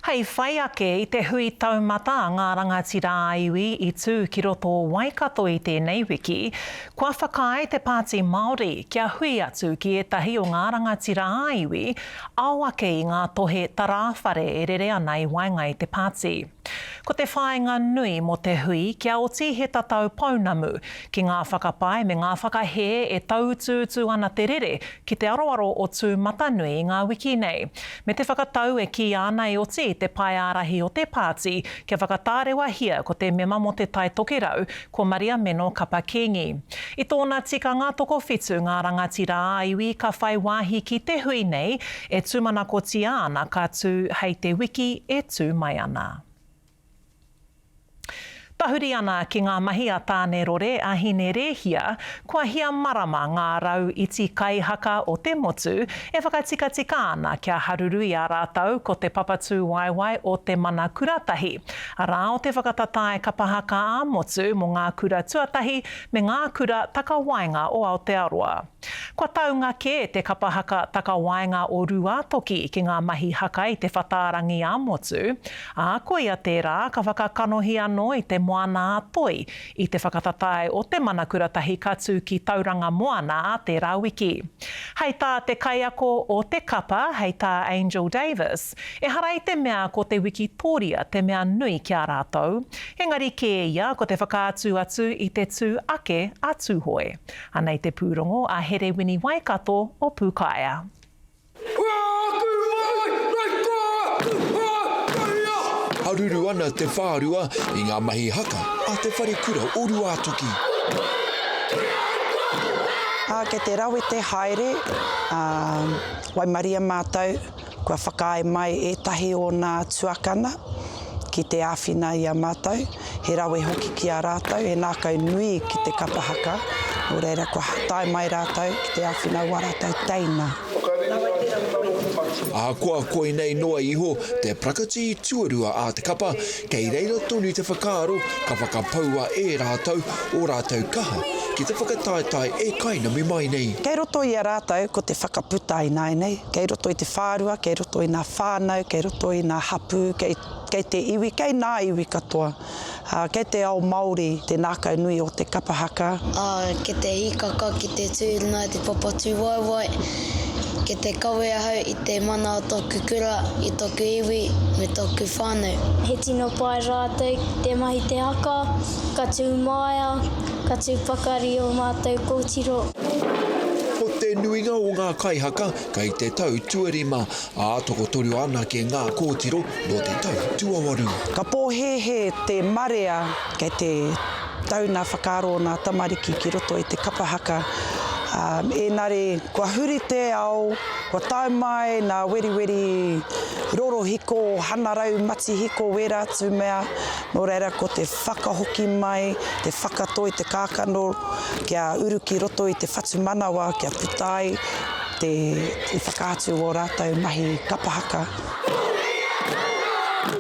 Hei whai ake i te hui taumata a ngā rangatira ā-iwi i tū ki roto o Waikato i tēnei wiki, kua whakaae te Pāti Māori kia hui atu ki ētahi o ngā rangatira ā-iwi ao ake i ngā tohe tarāwhare e rere ana i waenga i te pāti. Ko te whāinga nui mō te hui kia oti he tatau pounamu ki ngā whakapae me ngā whakahē e tauutuutu ana te rere ki te aroaro o Tūmatanui i ngā wiki nei, me te whakatau e kīia ana e oti i te pae ārahi o te pāti kia whakatārewahia ko te mema mō Te Tai Tokerau, ko Mariameno Kapa Kīngi. I tōna tikanga tokowhitu ngā rangatira ā-iwi ka whai wāhi ki te hui nei e tūmanakotia ana ka tū hei te wiki e tū mai ana. Tahuri ana ki ngā mahi a Tāne-rore, a Hine-rēhia, kua hia marama ngā rau iti kaihaka o te motu e whakatikatika ana kia haruru i a rātou ko te papatūwaewae o Te Mana Kuratahi, arā o te whakatatae kapa haka ā-motu mō ngā kura tuatahi me ngā kura takawaenga o Aotearoa. Kua taunga kē te kapa haka takawaenga o Rūātoki ki ngā mahi haka i te whatārangi ā-motu, ā, koia tērā ka whakakanohi anō i te Moana-a-Toi i te whakatatae o te Mana Kuratahi ka tū ki Tauranga Moana ā tērā wiki. Hei tā te kaiako o te kapa, hei tā Angel Davis, ehara i te mea ko te wikitōria te mea nui ki a rātou, engari kē ia ko te whakaatu atu i te tū ake a Tūhoe. Anei te pūrongo a Herewini Waikato o Pūkaea. Haruru ana te whārua i ngā mahi haka a Te Wharekura o Ruātoki. Ā, kei te rawe te haere, ā, waimaria mātou Kua whakaae mai ētahi o nā tuakana ki te āwhina i a mātou, he rawe hoki ki a rātou, he nākau nui ki te kapa haka, nō reira kua tae mai rātou ki te āwhina wā rātou teina. Ahakoa koinei noa iho te parakati tuarua a te kapa, kei reira tonu te whakaaro ka whakapaua e rātou ō rātou kaha ki te whakataetae e kainami mai nei. Kei roto i a rātou ko te whakaputa ināianei, Kei roto i te whārua, kei roto i nā whānau, kei roto i nā hapū, kei, kei te iwi, kei nā iwi katoa. Ā, kei te ao Māori te nākau nui o te kapa haka. Ā, ki te hīkaka ki te tū runga i te papa tūwaewae, ki te kawe ahau i te mana o tōku kura, i tōku iwi, me tōku whānau. He tino pai rātou ki te mahi te haka, ka tū māia, ka tū pakari ō mātou kōtiro. Ko te nuinga o ngā kaihaka kei te tau tuarima, ā, tokotoru anake ngā kōtiro nō te tau tuawaru. Ka pōhēhē te marea kei te tau nā whakaaro o nā tamariki ki roto i te kapa haka, ā, ēnari kua huri te ao, kua tae mai nā weriweri rorohiko, hanarau matihiko wērā atu mea, nō reira ko te whakahoki mai, te whakatoi te kākano kia uru ki roto i te whatumanawa kia puta ai te whakaatu o rātou mahi kapa haka.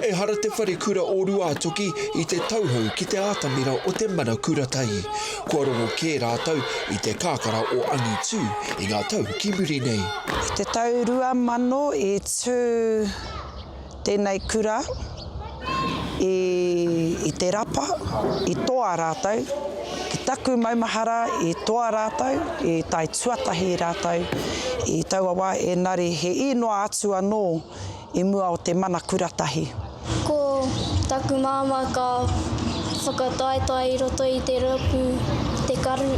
Ehara te wharekura o Ruātoki i te tauhou ki te atamira o te mana kuratahi. Kua rongo kē rātou i te kakara o angitū i ngā tau ki muri nei. I te tau 2000 i tū Tēnei kura i, i te rapa, i toa rātou, ki taku maumahara i toa rātou, i tae tuatahi rātou i taua wā, engari he īnoa atu anō i mua o te mana kura tahi. Ko taku māmā ka whakataetae i roto i te rōpū Te Karu.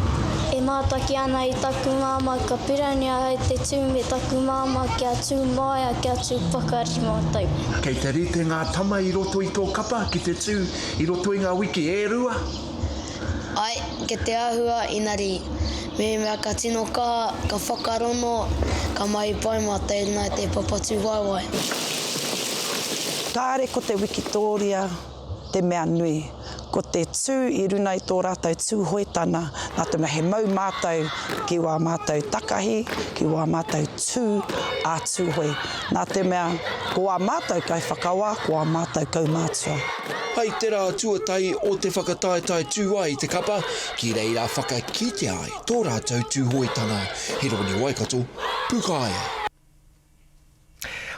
E mātaki ana i taku māmā ka pirangi ahau te tū me taku māmā kia tū māia, kia tū pakari mātou. Kei te rite ngā tama i roto i tō kapa ki te tū i roto i ngā wiki e rua? Ae, ke te ahua inari, mehemea ka tino kaha, ka whakarono, ka mahi pai mātou i runga i te papa tūwaewae. Kāre ko te wikitōria te mea nui, ko te tū i runa i tō rātou Tūhoetana, nā te mea he mau mātou ki wā mātou takahi, ki wā mātou tū a Tūhoe, nā te mea ko wā mātou kaiwhakawā, ko wā mātou kaumātua. Hei te rā tuatahi o te whakataetae tū ai te kapa, ki reira whakakitea ai tō rātou Tūhoetanga. He Roni Waikato, Pūkaea.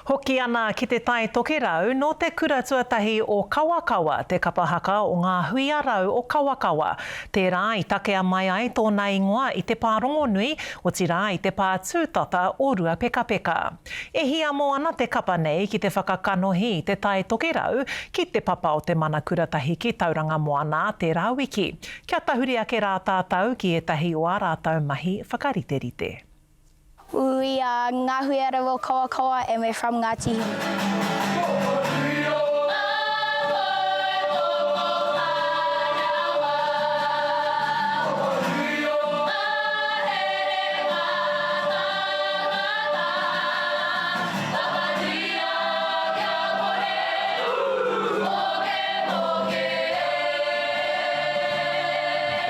Hoki ana ki Te Tai Tokerau, nō te kura tuatahi o Kawakawa te kapa haka o ngā hui a rau o Kawakawa. Tērā i takea mai ai tōna ingoa i te pā rongonui, otirā i te pā tūtata o Ruapekapeka. E hiamo ana te kapa nei ki te whakakanohi i Te Tai Tokerau ki te papa o te Mana Kuratahi ki Tauranga Moana tērā wiki. Kia tahuri ake rā tātou ki ētahi o ā rātou mahi whakariterite. We are Ngahuiara Kawakawa and we're from Ngāti Hine.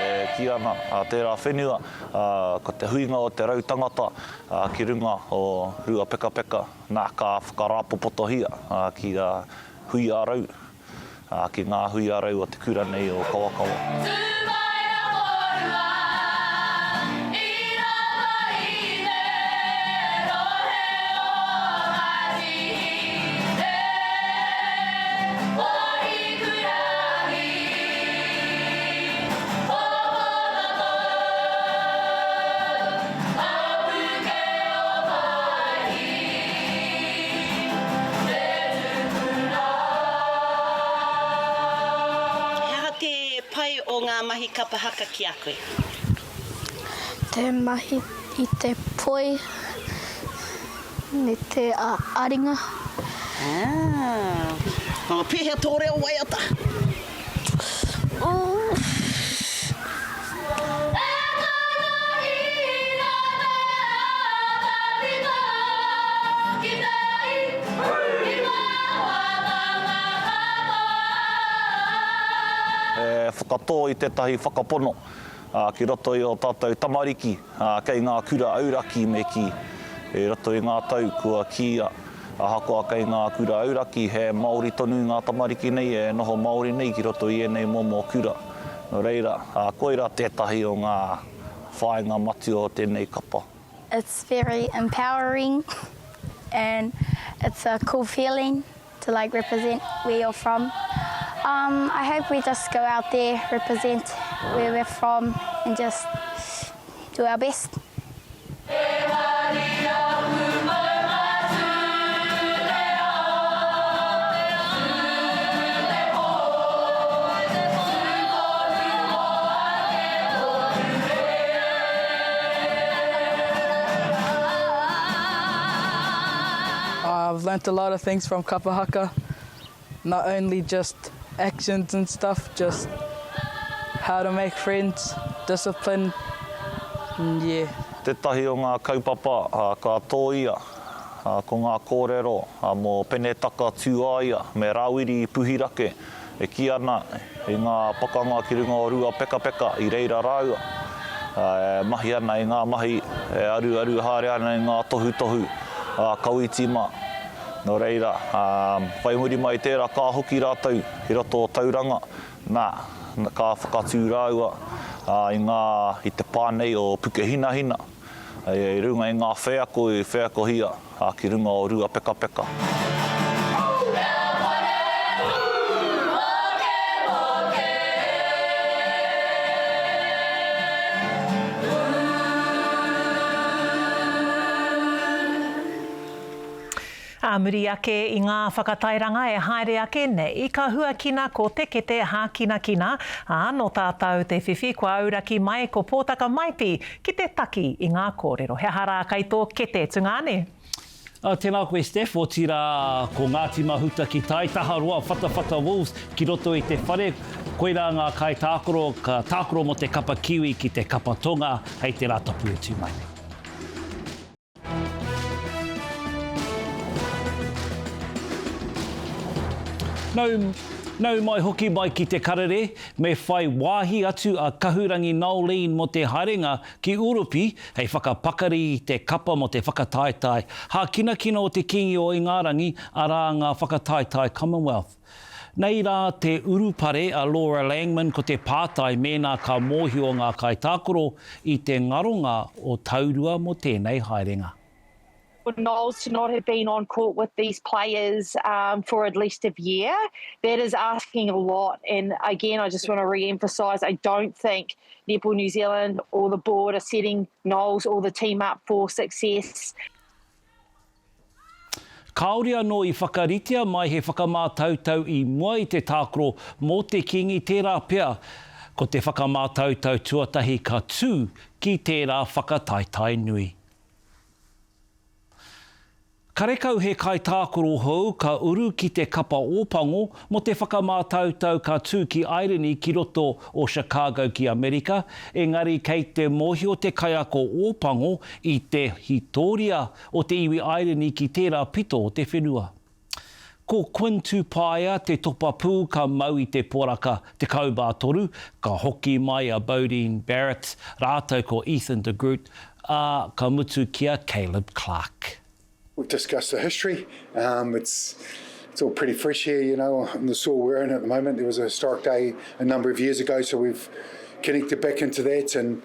E kī ana tērā whenua Ā, ko te huinga o te rautangata ki runga o Ruapekapeka, nā, ka whakarāpopotohia ki a Huiarau, ki ngā huiarau o te kura nei o Kawakawa. Tū mai rā kōrua i roto i te rohe o Ngāti Hine, o Hikurangi. He aha te pai o ngā mahi kapa haka ki a koe? Te mahi i te poi me te ā-ringa. Ah, pēhea tō reo waiata? He whakatō i tētahi whakapono ki roto i ō tātou tamariki kei ngā kura auraki me kī, i roto i ngā tau kua kīia Ahakoa kei ngā kura auraki, he Māori tonu ngā tamariki nei e noho Māori nei ki roto i ēnei momo kura. Nō reira, koirā tētahi o ngā whāinga matua o tēnei kapa. It's very empowering and it's a cool feeling to like represent where you're from. Um, I hope we just go out there, represent where we're from and just do our best. I've learnt a lot of things from kapa haka, not only just actions and stuff, just how to make friends, discipline, yeah. Tētahi o ngā kaupapa ka tōia ko ngā kōrero mō Penetaka Tūāia me Rāwiri Puhirake e kī ana i ngā pakanga ki runga o Ruapekapeka i reira rāua e mahi ana i ngā mahi e aruaru haere ana i ngā tohutohu a Kawiti mā. Nō reira, whai muri mai i tērā ka hoki rātou ki roto o Tauranga, nā, ka whakatū rāua i ngā, i te pā nei o Pukehinahina, i runga i ngā wheako i wheakohia ki runga o Ruapekapeka. Ā muri ake i ngā whakatairanga e haere ake nei, ka huakina ko Te Kete Hākinakina, ā, nō tātou te whiwhi kua auraki mai ko Pōtaka Maipi ki te taki i ngā kōrero. He aha rā kai tō kete, tungāne? Ā, tēnā koe Steph, otirā ko Ngāti Mahuta ki tai, Taharoa, Whatawhata Wolves ki roto i te whare, koirā ngā kaitākaro ka tākaro mō te kapa Kiwi ki te kapa Tonga hei te Rātapu e tū mai nei. Nau, nau mai hoki mai ki te karere, me whai wāhi atu a Kahurangi Noeline mō te haerenga ki Urupi hei whakapakari i te kapa mō te whakataetae hākinakina o te Kīngi o Ingarangi, arā ngā whakataetae Commonwealth. Nei rā te urupare a Laura Langman ko te pātai mēnā ka mōhio ngā kaitākaro i te ngaronga o Taurua mō tēnei haerenga. For Knowles to not have been on court with these players um, for at least a year, that is asking a lot. And again, I just want to re-emphasise, I don't think Netball New Zealand or the board are setting Knowles or the team up for success. Kāore anō i whakaritea mai he whakamātautau i mua i te tākaro mō te Kīngi tērā pea ko te whakamātautau tuatahi ka tū ki tērā whakataetae nui. Karekau he kaitākaro hou ka uru ki te kapa Ōpango mō te whakamātautau ka tū ki Airini ki roto o Chicago ki Amerika, engari kei te mōhio te kaiako Ōpango i te hitōria o te iwi Airini ki tērā pito o te whenua. Ko Quinn Tupaea te topa pū ka mau i te poraka 13, ka hoki mai a Beauden Barrett rātou ko Ethan de Groot, ā, ka mutu ki a Caleb Clarke. We've discussed the history. Um, it's it's all pretty fresh here, you know, on the soil we're in at the moment. There was a historic day a number of years ago, so we've connected back into that and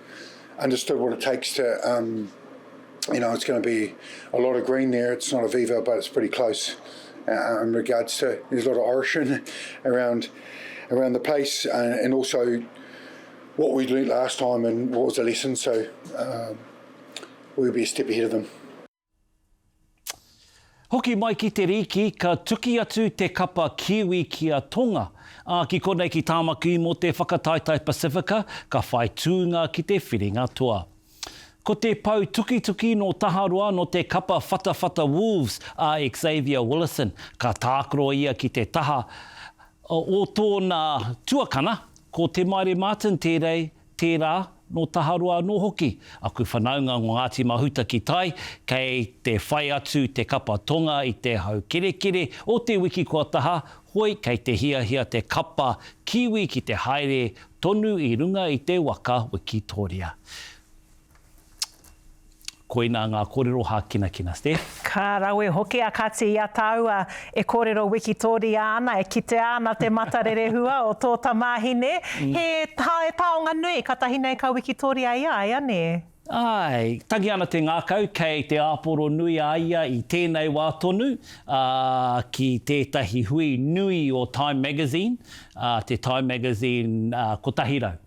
understood what it takes to um, you know, it's going to be a lot of green there. It's not Aviva, but it's pretty close uh, in regards to there's a lot of Origin around around the place, uh, and also what we learnt last time and what was the lesson. So um, we'll be a step ahead of them. Hoki mai ki te rīki, ka tuki atu te kapa Kiwi ki a Tonga. Ā, ki konei ki Tāmaki mō te whakataetae Pasifika, ka whai tūnga ki te whiringa toa. Ko te pou tukituki nō Taharoa nō te kapa Whatawhata Wolves a Xavier Willison. Ka tākaro ia ki te taha o tōna tuakana, ko Te Maire Martin tērei, tērā, nō Taharoa anō hoki. Aku whanaunga nō Ngāti Mahuta ki tai, kei te whai atu te kapa Tonga i te hau kerekere o te wiki kua taha, hoi kei te hiahia te kapa Kiwi ki te haere tonu i runga i te waka Wikitoria. Koinā ngā kōrero hākinakina, Steph. Ka rawe hoki a Kati i a tāua e kōrero Wikitoria ana, e kitea ana te mata rerehua o tō tamāhine. He taonga nui, katahi nei ka Wikitoria i a ia, nē? Āe, tangi ana te ngākau kei te āporo nui a ia i tēnei wā tonu, ā, ki tētahi hui nui o Time Magazine, ā, te Time Magazine 100.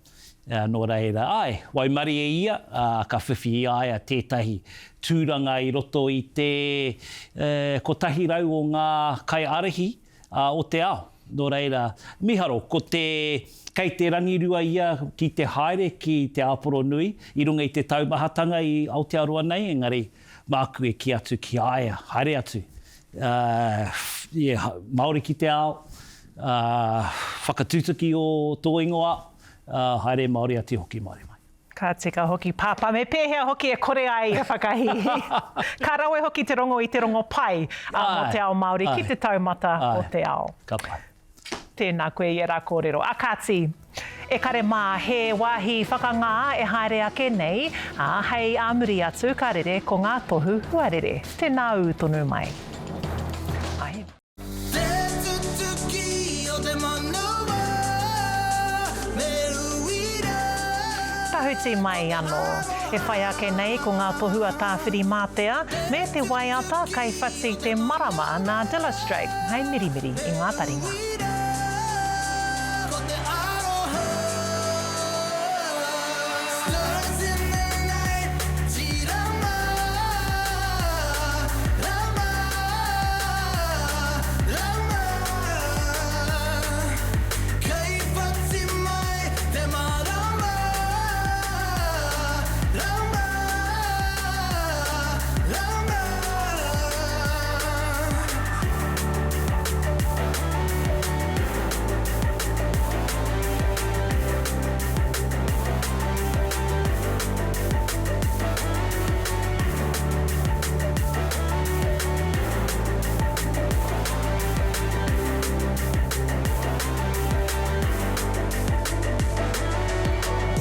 Nō reira, āe, waimarie ia, ā, ka whiwhi i a ia tētahi tūranga i roto i te 100 o ngā kaiārahi o te ao. Nō reira, mīharo, ko te, kei te rangirua ia ki te haere ki Te Āporonui i runga i te taumahatanga i Aotearoa nei, engari māku e kī atu ki a ia, haere atu, yeah, Māori ki te ao, whakatutuki o tō ingoa, haere Māori atu hoki Māori mai. Ka tika hoki Pāpā, me pēhea hoki e kore ai e whakahīhī. Ka rawe hoki te rongo i te rongo pai mō te ao Māori ki te taumata o te ao. Ka pai. Tēnā koe i ērā kōrero. A kāti, e kare mā, he wāhi whakangā e haere ake nei, ā, hei ā muri atu ka rere ko ngā tohu huarere. Tēnā ū tonu mai. Ai. Te tutuki o te manawa me uira. Tahuti mai anō. E whai ake nei ko ngā tohu a Tāwhirimātea me te waiata Kai whati te marama nā Dillastrate hei mirimiri i ngā taringa. Ko te aroha. Stars in the night, tirama, rama, rama. Kei whati mai te marama, rama, rama.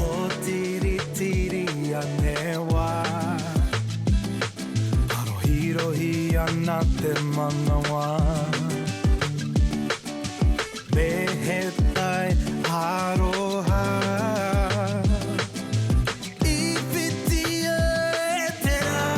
O tiritiri anewa Arohirohi ana te manawa Me he tai aroha I whitia e te rā.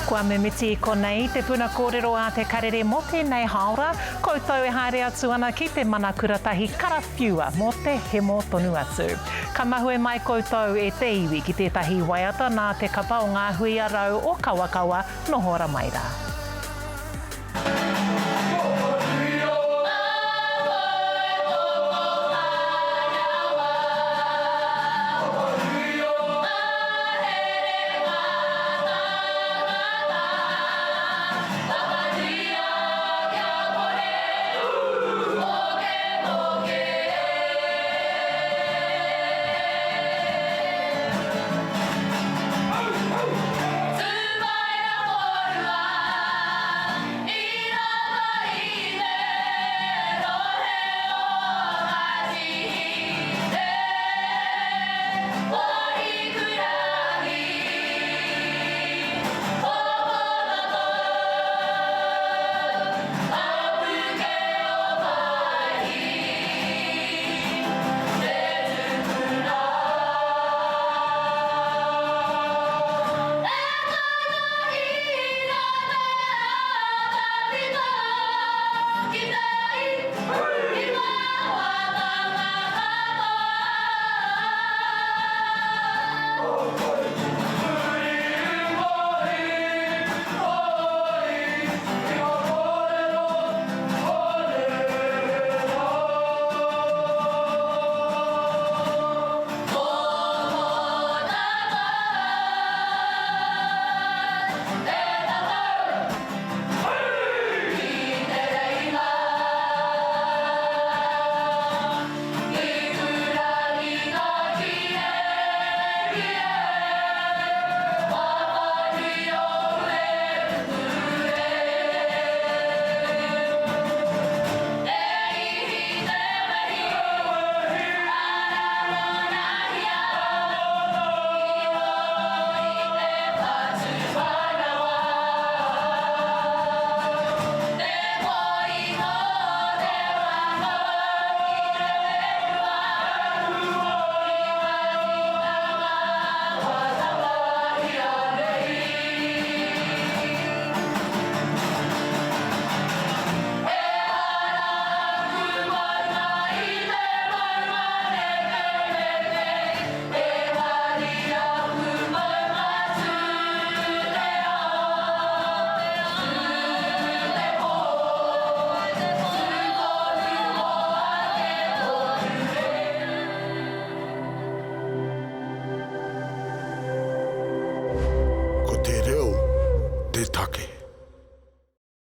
Kua mimiti i konei te puna kōrero a Te Karere mō tēnei hāora, koutou e haere atu ana ki te mana kuratahi karawhiua mō te hemo tonu atu. Ka mahue mai koutou e te iwi ki tētahi waiata nā te kapa o Ngā Huia Rau o Kawakawa, noho ra mai rā. Ko te reo te take.